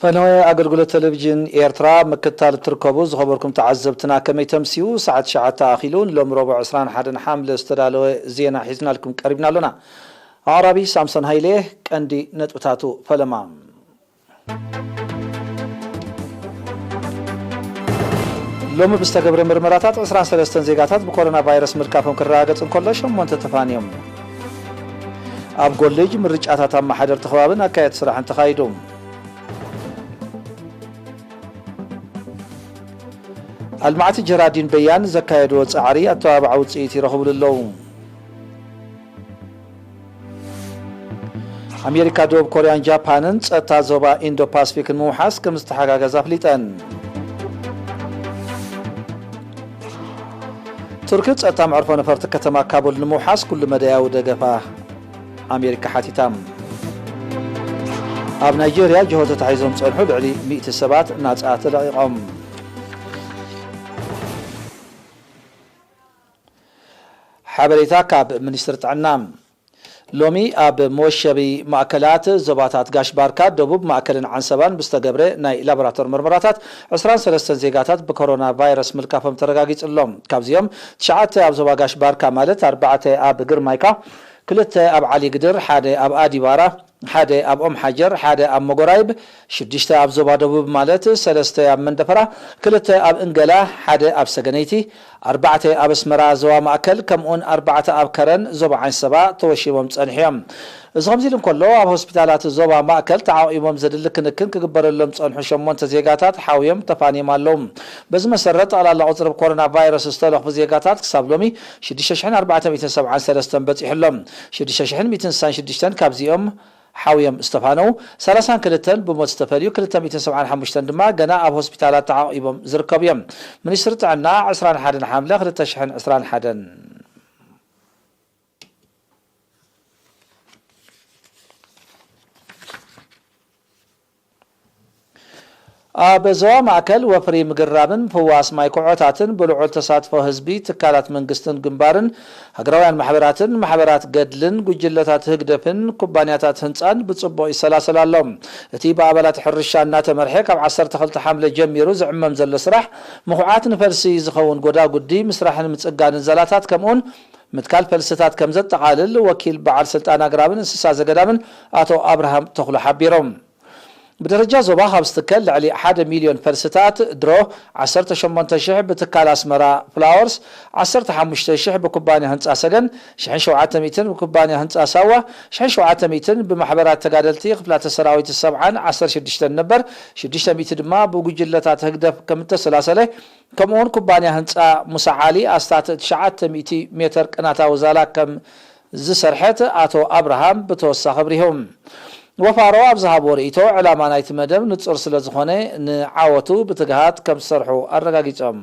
ፈነወ ኣገልግሎት ቴሌቪዥን ኤርትራ ምክትታል እትርከቡ ዝኸበርኩም ተዓዘብትና ከመይ ተምስዩ? ሰዓት ትሽዓተ ኣኺሉ ንሎሚ ረቡዕ ዕስራን ሓደን ሓምለ ዝተዳለወ ዜና ሒዝናልኩም ቀሪብና ኣሎና። ኣቕራቢ ሳምሶን ሃይለ። ቀንዲ ነጥብታቱ ፈለማ። ሎሚ ብዝተገብረ ምርመራታት ዕስራን ሰለስተን ዜጋታት ብኮሮና ቫይረስ ምልካፎም ክረጋገጽ እንከሎ ሸሞንተ ተፋንዮም። ኣብ ጎልጅ ምርጫታት ኣመሓደርቲ ከባብን ኣካየድቲ ስራሕን ተኻይዱ። ኣልማዕቲ ጀራዲን በያን ዘካየድዎ ጻዕሪ ኣተባባዒ ውጽኢት ይረኽብሉ ኣለዉ። ኣሜሪካ፣ ደቡብ ኮርያን ጃፓንን ጸጥታ ዞባ ኢንዶ ፓስፊክ ንምውሓስ ከም ዝተሓጋገዛ ኣፍሊጠን። ቱርኪ ጸጥታ መዕርፎ ነፈርቲ ከተማ ካቡል ንምውሓስ ኩሉ መዳያዊ ደገፋ ኣሜሪካ ሓቲታ። ኣብ ናይጄርያ ጅሆ ተታሒዞም ጸንሑ ልዕሊ ሚእቲ ሰባት ናጻ ተለቒቖም። ሓበሬታ ካብ ሚኒስትሪ ጥዕና። ሎሚ ኣብ መወሸቢ ማእከላት ዞባታት ጋሽ ባርካ፣ ደቡብ፣ ማእከልን ዓንሰባን ብዝተገብረ ናይ ላቦራቶር ምርመራታት ዕስራን ሰለስተን ዜጋታት ብኮሮና ቫይረስ ምልካፎም ተረጋጊጹ ኣሎ። ካብዚኦም ትሽዓተ ኣብ ዞባ ጋሽ ባርካ ማለት ኣርባዕተ ኣብ ግርማይካ፣ ክልተ ኣብ ዓሊ ግድር፣ ሓደ ኣብ ኣዲባራ፣ ሓደ ኣብ ኦም ሓጀር፣ ሓደ ኣብ መጎራይብ፣ ሽዱሽተ ኣብ ዞባ ደቡብ ማለት ሰለስተ ኣብ መንደፈራ፣ ክልተ ኣብ እንገላ፣ ሓደ ኣብ ሰገነይቲ፣ ኣርባዕተ ኣብ ኣስመራ ዞባ ማእከል፣ ከምኡውን ኣርባዕተ ኣብ ከረን ዞባ ዓንሰባ ተወሺቦም ጸኒሖም። እዚ ከምዚ ኢሉ እንከሎ፣ ኣብ ሆስፒታላት ዞባ ማእከል ተዓቂቦም ዘድሊ ክንክን ክግበረሎም ዝጸንሑ ሸሞንተ ዜጋታት ሓውዮም ተፋንዮም ኣለዉ። በዚ መሰረት፣ ጠቕላላ ቁጽሪ ብኮሮና ቫይረስ ዝተለኽፉ ዜጋታት ክሳብ ሎሚ ሽዱሽተ ሽሕን ኣርባዕተ ሚእትን ሰብዓን ሰለስተን በጺሑ ኣሎ። ሽዱሽተ ሽሕን ሚእትን ስሳን ሽዱሽተን ካብዚኦም ሓውዮም ዝተፋነው፣ ሰላሳን ክልተን ብሞት ዝተፈልዩ፣ ክልተ ሚእትን ሰብዓን ሓሙሽተን ድማ ገና ኣብ ሆስፒታላት ተዓቒቦም ዝርከቡ እዮም። ሚኒስትሪ ጥዕና ዕስራን ሓደን ሓምለ ክልተ ሽሕን ዕስራን ሓደን። ኣብ ዞባ ማእከል ወፍሪ ምግራብን ምፍዋስ ማይ ኩዖታትን ብልዑል ተሳትፎ ህዝቢ፣ ትካላት መንግስትን ግንባርን፣ ሃገራውያን ማሕበራትን፣ ማሕበራት ገድልን፣ ጉጅለታት ህግደፍን ኩባንያታት ህንጻን ብጽቡቕ ይሰላሰል ኣሎ። እቲ ብኣባላት ሕርሻ እናተመርሐ ካብ ዓሰርተ ክልተ ሓምለ ጀሚሩ ዝዕመም ዘሎ ስራሕ፣ ምኹዓት ንፈልሲ ዝኸውን ጎዳጉዲ ምስራሕን ምጽጋንን ዛላታት ከምኡውን ምትካል ፈልስታት ከም ዘጠቓልል ወኪል በዓል ስልጣን ኣግራብን እንስሳ ዘገዳምን ኣቶ ኣብርሃም ተኽሉ ሓቢሮም። ብደረጃ ዞባ ካብ ዝትከል ልዕሊ ሓደ ሚልዮን ፈልስታት ድሮ ዓሰርተ ሸሞንተ ሽሕ ብትካል ኣስመራ ፍላወርስ፣ ዓሰርተ ሓሙሽተ ሽሕ ብኩባንያ ህንጻ ሰገን፣ ሽሕን ሸውዓተ ሚእትን ብኩባንያ ህንጻ ሳዋ፣ ሽሕን ሸውዓተ ሚእትን ብማሕበራት ተጋደልቲ ክፍላተ ሰራዊት ሰብዓን ዓሰርተ ሽዱሽተን ነበር፣ ሽዱሽተ ሚእቲ ድማ ብጉጅለታት ህግደፍ ከም እተሰላሰለ፣ ከምኡውን ኩባንያ ህንጻ ሙሳ ዓሊ ኣስታት ትሽዓተ ሚእቲ ሜተር ቅናታዊ ዛላ ከም ዝሰርሐት ኣቶ ኣብርሃም ብተወሳኺ ኣብሪሆም። ወፋሮ ኣብ ዝሃብዎ ርእይቶ፣ ዕላማ ናይቲ መደብ ንጹር ስለ ዝኾነ፣ ንዓወቱ ብትግሃት ከም ዝሰርሑ ኣረጋጊጾም።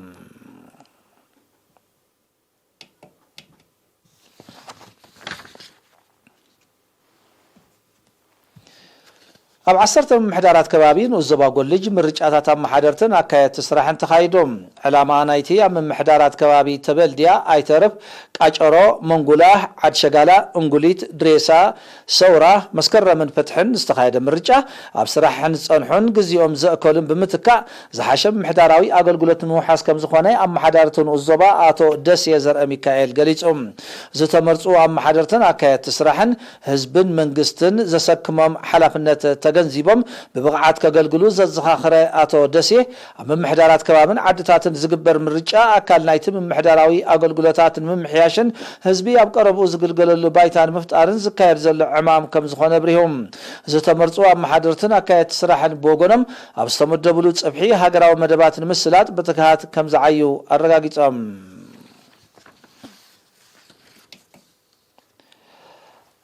ኣብ ዓሰርተ ምምሕዳራት ከባቢ ንኡስ ዞባ ጎልጅ ምርጫታት ኣመሓደርትን ኣካየድቲ ስራሕን ተኻይዱ። ዕላማ ናይቲ ኣብ ምምሕዳራት ከባቢ ተበልድያ፣ ኣይተርፍ፣ ቃጨሮ፣ መንጉላ፣ ዓድሸጋላ፣ እንጉሊት፣ ድሬሳ፣ ሰውራ፣ መስከረምን ፍትሕን ዝተኻየደ ምርጫ ኣብ ስራሕ ንዝጸንሑን ግዜኦም ዘእከሉን ብምትካእ ዝሓሸ ምምሕዳራዊ ኣገልግሎት ንምውሓስ ከም ዝኾነ ኣመሓዳሪ እቲ ንኡስ ዞባ ኣቶ ደሴ ዘርአ ሚካኤል ገሊጹ። ዝተመርጹ ኣመሓደርትን ኣካየድቲ ስራሕን ህዝብን መንግስትን ዘሰክሞም ሓላፍነት ተገንዚቦም ብብቕዓት ከገልግሉ ዘዘኻኸረ ኣቶ ደሴ፣ ኣብ ምምሕዳራት ከባብን ዓድታትን ዝግበር ምርጫ ኣካል ናይቲ ምምሕዳራዊ ኣገልግሎታት ንምምሕያሽን ህዝቢ ኣብ ቀረብኡ ዝግልገለሉ ባይታ ንምፍጣርን ዝካየድ ዘሎ ዕማም ከም ዝኾነ ኣብሪሁ። ዝተመርጹ ኣመሓደርትን ኣካየድቲ ስራሕን ብወገኖም ኣብ ዝተመደብሉ ጽፍሒ ሃገራዊ መደባት ንምስላጥ ብትግሃት ከም ዝዓዩ ኣረጋጊጾም።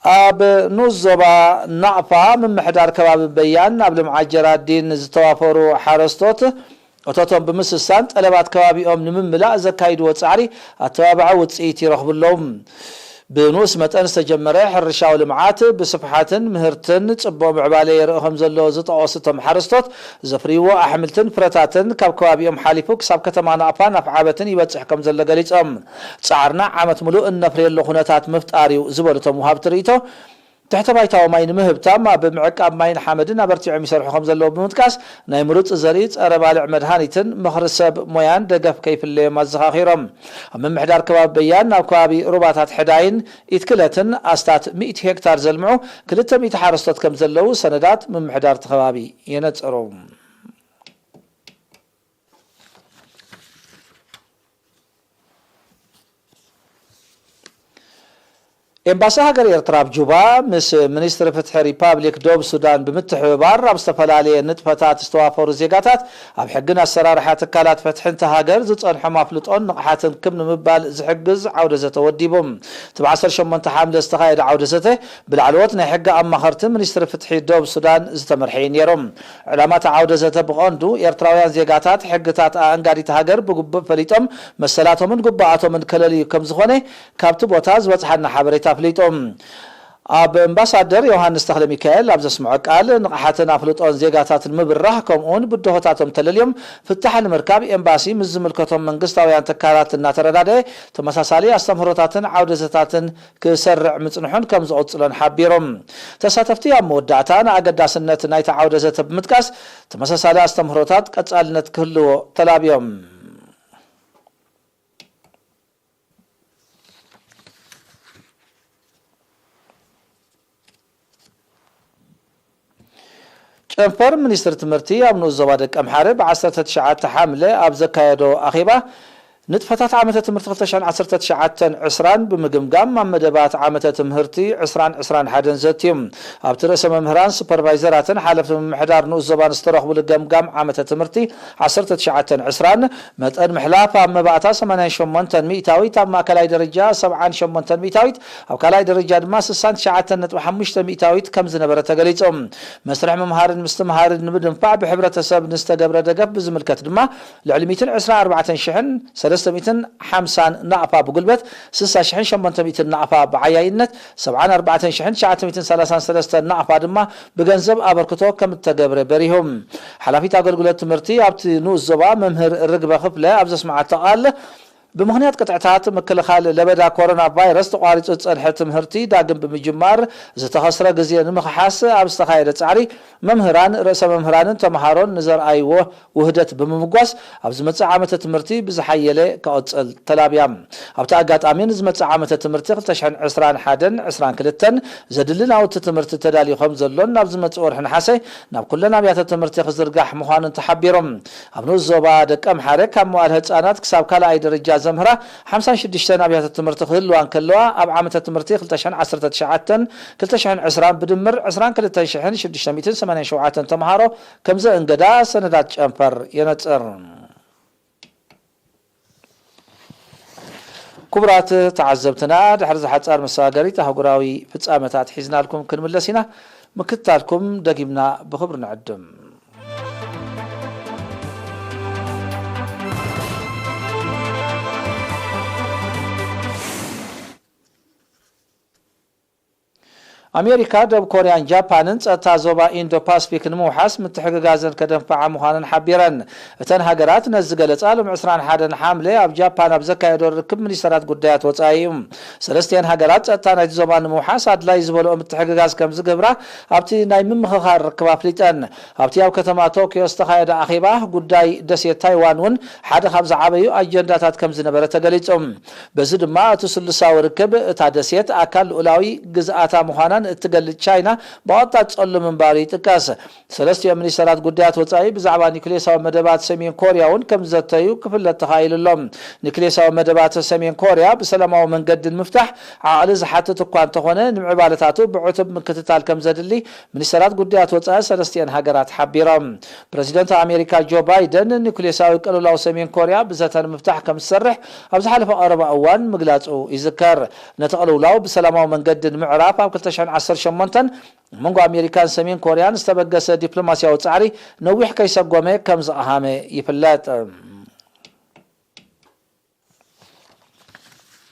ኣብ ንኡስ ዞባ ናቕፋ ምምሕዳር ከባቢ በያን ኣብ ልምዓት ጀራዲን ዝተዋፈሩ ሓረስቶት እቶቶም ብምስሳን ጠለባት ከባቢኦም ንምምላእ ዘካይድዎ ጻዕሪ ኣተባባዒ ውጽኢት ይረኽቡ ኣለዉ። ብንኡስ መጠን ዝተጀመረ ሕርሻዊ ልምዓት ብስፍሓትን ምህርትን ጽቡቕ ምዕባለ የርኢ ከም ዘሎ ዝጠቐሱ እቶም ሓረስቶት፣ ዘፍርይዎ ኣሕምልትን ፍረታትን ካብ ከባቢኦም ሓሊፉ ክሳብ ከተማ ናቕፋን ኣፍዓበትን ይበጽሕ ከም ዘሎ ገሊጾም። ጻዕርና ዓመት ምሉእ እነፍርየሉ ኩነታት ምፍጣር እዩ ዝበሉ እቶም ወሃብቲ ርእይቶ፣ ትሕተ ባይታዊ ማይ ንምህብታም ኣብ ምዕቃብ ማይን ሓመድን ኣበርቲዖም ይሰርሑ ከም ዘለዉ ብምጥቃስ፣ ናይ ምሩፅ ዘርኢ፣ ፀረ ባልዕ መድሃኒትን ምኽሪ ሰብ ሞያን ደገፍ ከይፍለዮም ኣዘኻኺሮም። ኣብ ምምሕዳር ከባቢ በያን ኣብ ከባቢ ሩባታት ሕዳይን ኢትክለትን ኣስታት ሚእቲ ሄክታር ዘልምዑ ክልተ ሚእቲ ሓረስቶት ከም ዘለዉ ሰነዳት ምምሕዳር እቲ ከባቢ የነፅሩ። ኤምባሲ ሃገር ኤርትራ ኣብ ጁባ ምስ ሚኒስትሪ ፍትሒ ሪፓብሊክ ደቡብ ሱዳን ብምትሕብባር ኣብ ዝተፈላለየ ንጥፈታት ዝተዋፈሩ ዜጋታት ኣብ ሕግን ኣሰራርሓ ትካላት ፍትሒ እታ ሃገር ዝጸንሖም ኣፍልጦን ንቕሓትን ክብ ንምባል ዝሕግዝ ዓውደ ዘተ ወዲቡ። እቲ ብ ዓሰርተ ሸሞንተ ሓምለ ዝተኻየደ ዓውደ ዘተ ብላዕለዎት ናይ ሕጊ ኣማኸርቲ ሚኒስትሪ ፍትሒ ደቡብ ሱዳን ዝተመርሐ እዩ ነይሩ። ዕላማ እቲ ዓውደ ዘተ ብቐንዱ ኤርትራውያን ዜጋታት ሕግታት ኣእንጋዲት ሃገር ብግቡእ ፈሊጦም መሰላቶምን ግቡኣቶምን ከለልዩ ከም ዝኾነ ካብቲ ቦታ ዝበጽሓና ሓበሬታ ኣፍሊጡ። ኣብ ኣምባሳደር ዮሃንስ ተኽለ ሚካኤል ኣብ ዘስምዖ ቃል፣ ንቕሓትን ኣፍልጦን ዜጋታት ንምብራህ ከምኡውን ብድሆታቶም ተለልዮም ፍታሕ ንምርካብ ኤምባሲ ምስ ዝምልከቶም መንግስታውያን ትካላት እናተረዳደአ ተመሳሳሊ ኣስተምህሮታትን ዓውደ ዘታትን ክሰርዕ ምጽንሑን ከም ዝቕጽሎን ሓቢሩ። ተሳተፍቲ ኣብ መወዳእታ ንኣገዳስነት ናይቲ ዓውደ ዘተ ብምጥቃስ ተመሳሳሊ ኣስተምህሮታት ቀጻልነት ክህልዎ ተላብዮም። ጨንፈር ሚኒስትሪ ትምህርቲ ኣብ ንኡስ ዞባ ደቀምሓረ ብ ዓሰርተ ትሽዓተ ሓምለ ኣብ ዘካየዶ ኣኼባ፣ ንጥፈታት ዓመተ ትምህርቲ ክልተ ሽሕን ዓሰርተ ትሽዓተን ዕስራን ብምግምጋም ኣብ መደባት ዓመተ ትምህርቲ ዕስራን ዕስራን ሓደን ዘትዩ። ኣብቲ ርእሰ መምህራን፣ ሱፐርቫይዘራትን ሓለፍቲ ምምሕዳር ንኡስ ዞባን ዝተረኽቡሉ ገምጋም ዓመተ ትምህርቲ ዓሰርተ ትሽዓተን ዕስራን መጠን ምሕላፍ ኣብ መባእታ ሰማንያን ሸሞንተን ሚእታዊት፣ ኣብ ማእከላይ ደረጃ ሰብዓን ሸሞንተን ሚእታዊት፣ ኣብ ካልኣይ ደረጃ ድማ ስሳን ትሽዓተን ነጥቢ ሓሙሽተ ሚእታዊት ከም ዝነበረ ተገሊጹ። መስርሕ ምምሃርን ምስትምሃርን ንምድንፋዕ ብሕብረተሰብ ንዝተገብረ ደገፍ ብዝምልከት ድማ ልዕሊ ሚእትን ዕስራን ኣርባዕተን ሽሕን ሰለስተ ሚእትን ሓምሳን ናቕፋ ብጉልበት፣ ስሳ ሽሕን ሸሞንተ ሚእትን ናቕፋ ብዓያይነት፣ ሰብዓን ኣርባዕተን ሽሕን ትሽዓተ ሚእትን ሰላሳን ሰለስተን ናቕፋ ድማ ብገንዘብ ኣበርክቶ ከም እተገብረ በሪሁ። ሓላፊት ኣገልግሎት ትምህርቲ ኣብቲ ንኡስ ዞባ መምህር ርግበ ክፍለ ኣብ ዘስምዓቶ ቃል፣ ብምኽንያት ቅጥዕታት ምክልኻል ለበዳ ኮሮና ቫይረስ ተቋሪጹ ዝጸንሐ ትምህርቲ ዳግም ብምጅማር ዝተኸስረ ግዜ ንምኽሓስ ኣብ ዝተኻየደ ጻዕሪ፣ መምህራን፣ ርእሰ መምህራንን ተምሃሮን ንዘርኣይዎ ውህደት ብምምጓስ፣ ኣብ ዝመጽእ ዓመተ ትምህርቲ ብዝሓየለ ክቕጽል ተላብያ። ኣብቲ ኣጋጣሚ፣ ንዝመጽእ ዓመተ ትምህርቲ ክልተ ሽሕን ዕስራን ሓደን ዕስራን ክልተን ዘድሊ ናውቲ ትምህርቲ ተዳልዩ ከም ዘሎን ናብ ዝመጽእ ወርሒ ነሓሰ ናብ ኩለን ኣብያተ ትምህርቲ ክዝርጋሕ ምዃኑን ተሓቢሩ። ኣብ ንኡስ ዞባ ደቀምሓረ ካብ መዋእለ ህጻናት ክሳብ ካልኣይ ደረጃ ዘምህራ ሓምሳን ሽዱሽተን ኣብያተ ትምህርቲ ክህልዋ እንከለዋ፣ ኣብ ዓመተ ትምህርቲ ክልተ ሽሕን ዓሰርተ ትሽዓተን ክልተ ሽሕን ዕስራን ብድምር ዕስራን ክልተን ሽሕን ሽዱሽተ ሚእትን ሰማንያን ሸውዓተን ተምሃሮ ከም ዘእንገዳ ሰነዳት ጨንፈር የነጽር። ክቡራት ተዓዘብትና፣ ድሕሪ ዝሓጻር መሰጋገሪት ኣህጉራዊ ፍጻመታት ሒዝናልኩም ክንምለስ ኢና። ምክትታልኩም ደጊምና ብኽብሪ ንዕድም። ኣሜሪካ፣ ደቡብ ኮርያን ጃፓንን ጸጥታ ዞባ ኢንዶ ፓስፊክ ንምውሓስ ምትሕግጋዘን ከደንፍዓ ምዃነን ሓቢረን። እተን ሃገራት ነዚ ዝገለጻ፣ ሎም ዕስራን ሓደን ሓምለ ኣብ ጃፓን ኣብ ዘካየዶ ርክብ ሚኒስተራት ጉዳያት ወጻኢ እዩ። ሰለስቲአን ሃገራት ጸጥታ ናይቲ ዞባ ንምውሓስ ኣድላይ ዝበልኦ ምትሕግጋዝ ከም ዝገብራ ኣብቲ ናይ ምምኽኻር ርክብ ኣፍሊጠን። ኣብቲ ኣብ ከተማ ቶኪዮ ዝተኻየደ ኣኼባ፣ ጉዳይ ደሴት ታይዋን እውን ሓደ ካብ ዝዓበዩ ኣጀንዳታት ከም ዝነበረ ተገሊጹ። በዚ ድማ እቲ ስሉሳዊ ርክብ እታ ደሴት ኣካል ልኡላዊ ግዝኣታ ምዃናን እትገልጽ ቻይና ብቐጥታ ትጸሉ ምንባሩ ይጥቀስ። ሰለስቲኦም ሚኒስተራት ጉዳያት ወጻኢ ብዛዕባ ኒውክሌሳዊ መደባት ሰሜን ኮርያ እውን ከም ዝዘተዩ ክፍለጥ ተኻኢሉ ኣሎ። ኒውክሌሳዊ መደባት ሰሜን ኮርያ ብሰላማዊ መንገዲ ንምፍታሕ ዓቕሊ ዝሓትት እኳ እንተኾነ፣ ንምዕባለታቱ ብዕቱብ ምክትታል ከም ዘድሊ ሚኒስተራት ጉዳያት ወጻኢ ሰለስቲአን ሃገራት ሓቢሮም። ፕረዚደንት ኣሜሪካ ጆ ባይደን ኒውክሌሳዊ ቅልውላው ሰሜን ኮርያ ብዘተ ንምፍታሕ ከም ዝሰርሕ ኣብ ዝሓለፈ ቀረባ እዋን ምግላጹ ይዝከር። ነቲ ቅልውላው ብሰላማዊ መንገዲ ንምዕራፍ ኣብ ክልተ ሽሕን ዓሰርተ ሸሞንተን ኣብ መንጎ ኣሜሪካን ሰሜን ኮርያን ዝተበገሰ ዲፕሎማስያዊ ጻዕሪ ነዊሕ ከይሰጎመ ከም ዝቐሃመ ይፍለጥ።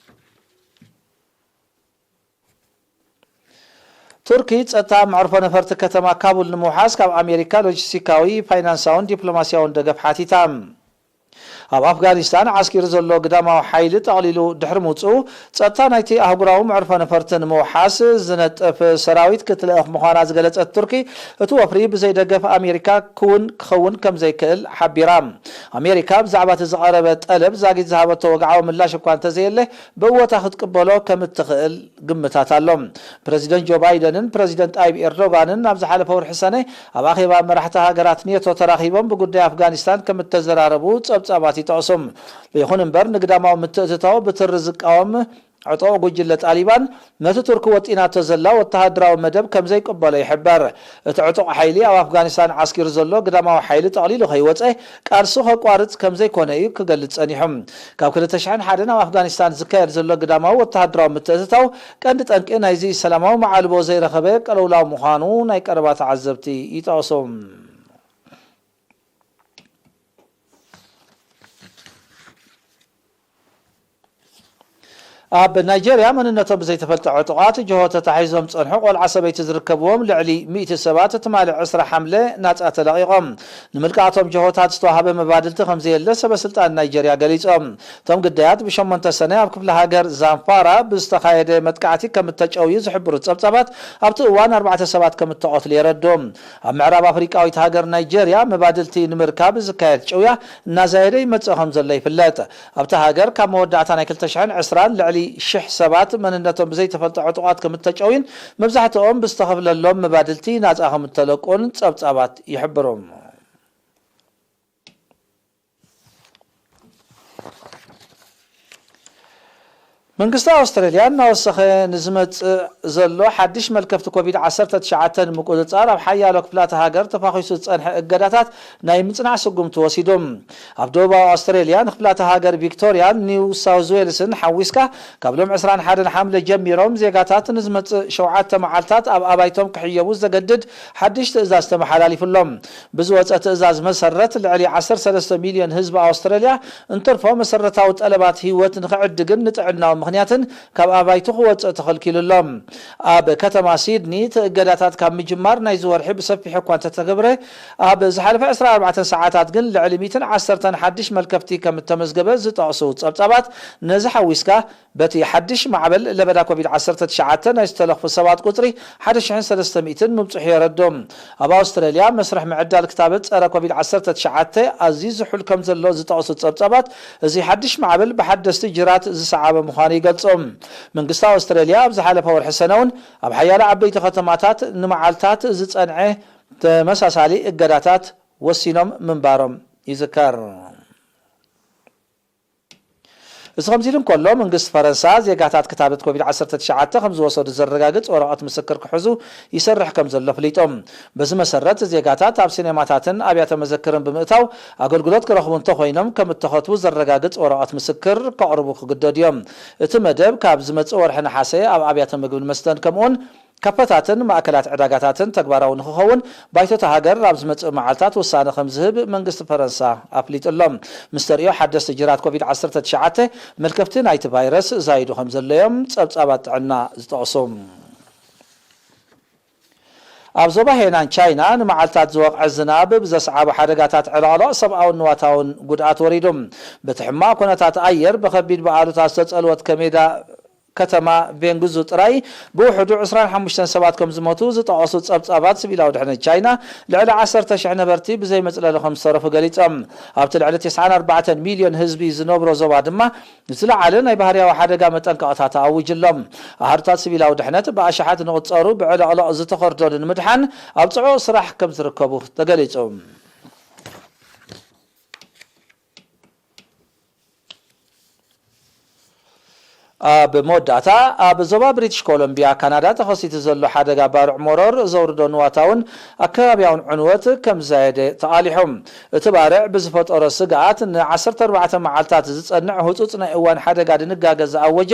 ቱርኪ ጸጥታ መዕርፎ ነፈርቲ ከተማ ካቡል ንምውሓስ ካብ ኣሜሪካ ሎጂስቲካዊ፣ ፋይናንሳውን ዲፕሎማስያውን ደገፍ ሓቲታ። ኣብ ኣፍጋኒስታን ዓስኪሩ ዘሎ ግዳማዊ ሓይሊ ጠቕሊሉ ድሕሪ ምውፅኡ፣ ጸጥታ ናይቲ ኣህጉራዊ መዕርፎ ነፈርቲ ንምውሓስ ዝነጥፍ ሰራዊት ክትልእኽ ምዃና ዝገለጸት ቱርኪ፣ እቲ ወፍሪ ብዘይ ደገፍ ኣሜሪካ ክውን ክኸውን ከም ዘይክእል ሓቢራ። ኣሜሪካ ብዛዕባ እቲ ዝቐረበ ጠለብ ዛጊት ዝሃበቶ ወግዓዊ ምላሽ እኳ እንተዘየለ፣ ብእወታ ክትቅበሎ ከም እትኽእል ግምታት ኣሎ። ፕረዚደንት ጆ ባይደንን ፕረዚደንት ጣይብ ኤርዶጋንን ኣብ ዝሓለፈ ወርሒ ሰነ ኣብ ኣኼባ መራሕቲ ሃገራት ኔቶ ተራኺቦም ብጉዳይ ኣፍጋኒስታን ከም እተዘራረቡ ጸብጻባት ይጠቕሱ። ይኹን እምበር፣ ንግዳማዊ ምትእትታው ብትሪ ዝቃወም ዕጡቕ ጉጅለ ጣሊባን፣ ነቲ ቱርኪ ወጢናቶ ዘላ ወተሃደራዊ መደብ ከም ዘይቅበሎ ይሕበር። እቲ ዕጡቕ ሓይሊ ኣብ ኣፍጋኒስታን ዓስኪሩ ዘሎ ግዳማዊ ሓይሊ ጠቕሊሉ ከይወጸ፣ ቃልሱ ከቋርጽ ከም ዘይኮነ እዩ ክገልጽ ጸኒሑ። ካብ ክልተ ሽሕን ሓደን ኣብ ኣፍጋኒስታን ዝካየድ ዘሎ ግዳማዊ ወተሃደራዊ ምትእትታው፣ ቀንዲ ጠንቂ ናይዚ ሰላማዊ መዓልቦ ዘይረኸበ ቅልውላው ምዃኑ ናይ ቀረባ ተዓዘብቲ ይጠቕሱ። ኣብ ናይጀርያ መንነቶም ብዘይተፈልጠ ዕጡቓት ጅሆ ተታሒዞም ዝጸንሑ ቆልዓ ሰበይቲ ዝርከብዎም ልዕሊ ሚእቲ ሰባት ትማሊ ዕስራ ሓምለ ናጻ ተለቒቖም። ንምልቃቕቶም ጅሆታት ዝተዋህበ መባድልቲ ከም ዘየለ ሰበ ስልጣን ናይጀርያ ገሊጾም። እቶም ግዳያት ብሸሞንተ ሰነ ኣብ ክፍለ ሃገር ዛምፋራ ብዝተኻየደ መጥቃዕቲ ከም እተጨውዩ ዝሕብሩ ጸብጻባት፣ ኣብቲ እዋን ኣርባዕተ ሰባት ከም እተቐትሉ የረድኡ። ኣብ ምዕራብ ኣፍሪቃዊት ሃገር ናይጀርያ መባድልቲ ንምርካብ ዝካየድ ጭውያ እናዛየደ ይመጽእ ከም ዘሎ ይፍለጥ። ኣብታ ሃገር ካብ መወዳእታ ናይ ክልተ ሽሕን ዕስራን ልዕሊ ሽሕ ሰባት መንነቶም ብዘይተፈልጠ ዕጡቓት ከም እተጨውዩን መብዛሕትኦም ብዝተኸፍለሎም መባድልቲ ናጻ ከም እተለቁን ጸብጻባት ይሕብሩ። መንግስቲ ኣውስትራልያ እናወሰኸ ንዝመጽእ ዘሎ ሓድሽ መልከፍቲ ኮቪድ ዓሰርተ ትሽዓተ ንምቁጽጻር ኣብ ሓያሎ ክፍላተ ሃገር ተፋኺሱ ዝጸንሐ እገዳታት ናይ ምጽናዕ ስጉምቲ ወሲዱ። ኣብ ደቡባዊ ኣውስትራልያ ንክፍላተ ሃገር ቪክቶርያን ኒው ሳውዝ ዌልስን ሓዊስካ ካብ ሎም ዕስራን ሓደን ሓምለ ጀሚሮም ዜጋታት ንዝመጽእ ሸውዓተ መዓልታት ኣብ ኣባይቶም ክሕየቡ ዘገድድ ሓድሽ ትእዛዝ ተመሓላሊፉሎም። ብዝወጸ ትእዛዝ መሰረት ልዕሊ ዓሰርተ ሰለስተ ሚልዮን ህዝቢ ኣውስትራልያ እንተርፎ መሰረታዊ ጠለባት ህይወት ንኽዕድግን ንጥዕናዊ ምኽንያትን ካብ ኣባይቱ ክወጽእ ተኸልኪሉ ኣሎ። ኣብ ከተማ ሲድኒ እቲ እገዳታት ካብ ምጅማር ናይዚ ወርሒ ብሰፊሑ እኳ እንተተገብረ፣ ኣብ ዝሓለፈ ዕስራን ኣርባዕተን ሰዓታት ግን ልዕሊ ሚእትን ዓሰርተን ሓድሽ መልከፍቲ ከም እተመዝገበ ዝጠቕሱ ጸብጻባት፣ ነዚ ሓዊስካ በቲ ሓድሽ ማዕበል ለበዳ ኮቪድ ዓሰርተ ትሽዓተ ናይ ዝተለኽፉ ሰባት ቁጽሪ ሓደ ሽሕን ሰለስተ ሚእትን ምብጽሑ የረድኡ። ኣብ ኣውስትራልያ መስርሕ ምዕዳል ክታበት ጸረ ኮቪድ ዓሰርተ ትሽዓተ ኣዝዩ ዝሑል ከም ዘሎ ዝጠቕሱ ጸብጻባት፣ እዚ ሓድሽ ማዕበል ብሓደስቲ ጅራት ዝሰዓበ ምዃኑ ይገልጹ። መንግስቲ ኣውስትራልያ ኣብ ዝሓለፈ ወርሒ ሰነ እውን ኣብ ሓያሎ ዓበይቲ ከተማታት ንመዓልታት ዝጸንዐ ተመሳሳሊ እገዳታት ወሲኖም ምንባሮም ይዝከር። እዚ ከምዚ ኢሉ እንከሎ፣ መንግስቲ ፈረንሳ ዜጋታት ክታበት ኮቪድ ዓሰርተ ትሽዓተ ከም ዝወሰዱ ዘረጋግጽ ወረቐት ምስክር ክሕዙ ይሰርሕ ከም ዘሎ ኣፍሊጡ። በዚ መሰረት፣ ዜጋታት ኣብ ሲኔማታትን ኣብያተ መዘክርን ብምእታው ኣገልግሎት ክረኽቡ እንተኾይኖም፣ ከም እተኸትቡ ዘረጋግጽ ወረቐት ምስክር ከቕርቡ ክግደዱ እዮም። እቲ መደብ ካብ ዝመጽእ ወርሒ ነሓሰ ኣብ ኣብያተ ምግብን መስተን ከምኡውን ካፈታትን ማእከላት ዕዳጋታትን ተግባራዊ ንክኸውን፣ ባይቶ እታ ሃገር ኣብ ዝመጽእ መዓልታት ውሳነ ከም ዝህብ መንግስቲ ፈረንሳ ኣፍሊጡ ኣሎ። ምስ ተርእዮ ሓደስቲ ጅራት ኮቪድ ዓሰርተ ትሽዓተ፣ መልከፍቲ ናይቲ ቫይረስ ዛይዱ ከም ዘሎ እዮም ጸብጻባት ጥዕና ዝጠቕሱ። ኣብ ዞባ ሄናን ቻይና፣ ንመዓልታት ዝወቕዐ ዝናብ ብዘስዓቦ ሓደጋታት ዕለቕለቕ ሰብኣውን ንዋታውን ጉድኣት ወሪዱ። በቲ ሕማቕ ኩነታት ኣየር፣ ብኸቢድ ብኣሉታ ዝተጸልወት ከሜዳ ከተማ ቬንጉዙ ጥራይ ብውሕዱ ዕስራን ሓሙሽተን ሰባት ከም ዝሞቱ ዝጠቐሱ ጸብጻባት፣ ሲቪላዊ ድሕነት ቻይና ልዕሊ ዓሰርተ ሽሕ ነበርቲ ብዘይ መጽለሊ ከም ዝተረፉ ገሊጾም። ኣብቲ ልዕሊ ተስዓን ኣርባዕተን ሚልዮን ህዝቢ ዝነብሮ ዞባ ድማ ዝለዓለ ናይ ባህርያዊ ሓደጋ መጠንቀቕታ ተኣዊጁሎም። ኣሃዱታት ሲቪላዊ ድሕነት ብኣሽሓት ንቕጸሩ ብዕለቕለቕ ዝተኸርደኑ ንምድሓን ኣብ ጽዑቕ ስራሕ ከም ዝርከቡ ተገሊጹ። ኣብ መወዳእታ፣ ኣብ ዞባ ብሪቲሽ ኮሎምቢያ ካናዳ ተኸሲቱ ዘሎ ሓደጋ ባርዕ መሮር ዘውርዶ ንዋታውን ኣከባቢያውን ዕንወት ከም ዝዛየደ ተቓሊሑ። እቲ ባርዕ ብዝፈጠሮ ስግኣት፣ ንዓሰርተ ኣርባዕተ መዓልታት ዝጸንዕ ህጹጽ ናይ እዋን ሓደጋ ድንጋገ ዝኣወጀ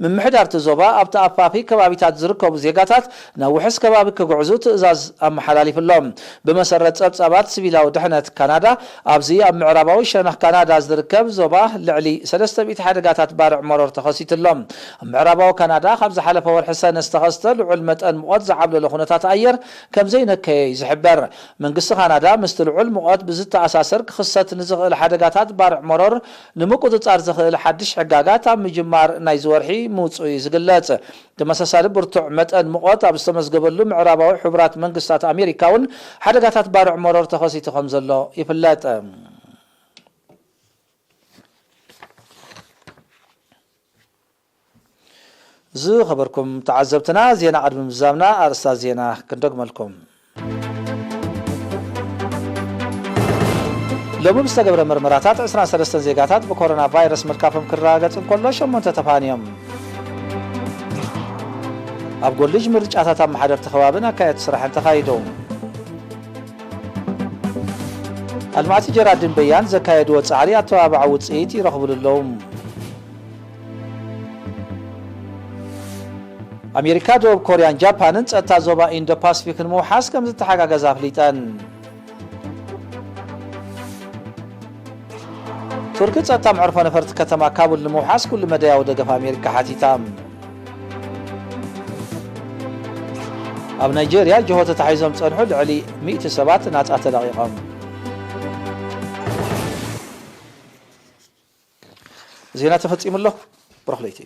ምምሕዳር እቲ ዞባ፣ ኣብ ተኣፋፊ ከባቢታት ዝርከቡ ዜጋታት ናብ ውሑስ ከባቢ ክጉዕዙ ትእዛዝ ኣመሓላሊፉ ኣሎ። ብመሰረት ጸብጻባት ሲቪላዊ ድሕነት ካናዳ፣ ኣብዚ ኣብ ምዕራባዊ ሸነኽ ካናዳ ዝርከብ ዞባ ልዕሊ ሰለስተ ሚእቲ ሓደጋታት ባርዕ መሮር ተኸሲቱ ኣሎ። ኣብ ምዕራባዊ ካናዳ ካብ ዝሓለፈ ወርሒ ሰነ ዝተኸስተ ልዑል መጠን ሙቐት ዝዓብለሎ ኩነታት ኣየር ከም ዘይነከየ እዩ ዝሕበር። መንግስቲ ካናዳ ምስቲ ልዑል ሙቐት ብዝተኣሳሰር ክኽሰት ንዝኽእል ሓደጋታት ባርዕ መሮር ንምቁጽጻር ዝኽእል ሓድሽ ሕጋጋት ኣብ ምጅማር ናይዚ ወርሒ ምውጽኡ እዩ ዝግለጽ። ተመሳሳሊ ብርቱዕ መጠን ሙቐት ኣብ ዝተመዝገበሉ ምዕራባዊ ሕቡራት መንግስታት ኣሜሪካ እውን ሓደጋታት ባርዕ መሮር ተኸሲቱ ከም ዘሎ ይፍለጥ። ዝኸበርኩም ተዓዘብትና፣ ዜና ቅድሚ ምዝዛምና ኣርእስታት ዜና ክንደግመልኩም። ሎሚ ብዝተገብረ ምርመራታት ዕስራን ሰለስተን ዜጋታት ብኮሮና ቫይረስ ምልካፎም ክረጋገጽ እንከሎ፣ ሸሞንተ ተፋንዮም። ኣብ ጎልጅ ምርጫታት ኣመሓደርቲ ከባብን ኣካየድቲ ስራሕን ተኻይዱ። ኣልማዕቲ ጀራዲን በያን ዘካየድዎ ጻዕሪ ኣተባባዒ ውጽኢት ይረኽብሉ ኣለዉ። ኣሜሪካ፣ ደቡብ ኮርያን ጃፓንን ጸጥታ ዞባ ኢንዶ ፓሲፊክ ንምውሓስ ከም ዝተሓጋገዛ ኣፍሊጠን። ቱርኪ ጸጥታ መዕርፎ ነፈርቲ ከተማ ካቡል ንምውሓስ ኩሉ መዳያዊ ደገፍ ኣሜሪካ ሓቲታ። ኣብ ናይጄርያ ጅሆ ተታሒዞም ጸንሑ ልዕሊ ሚእቲ ሰባት ናጻ ተለቒቖም። ዜና ተፈጺሙ ኣሎ። ብሩኽ ለይቲ።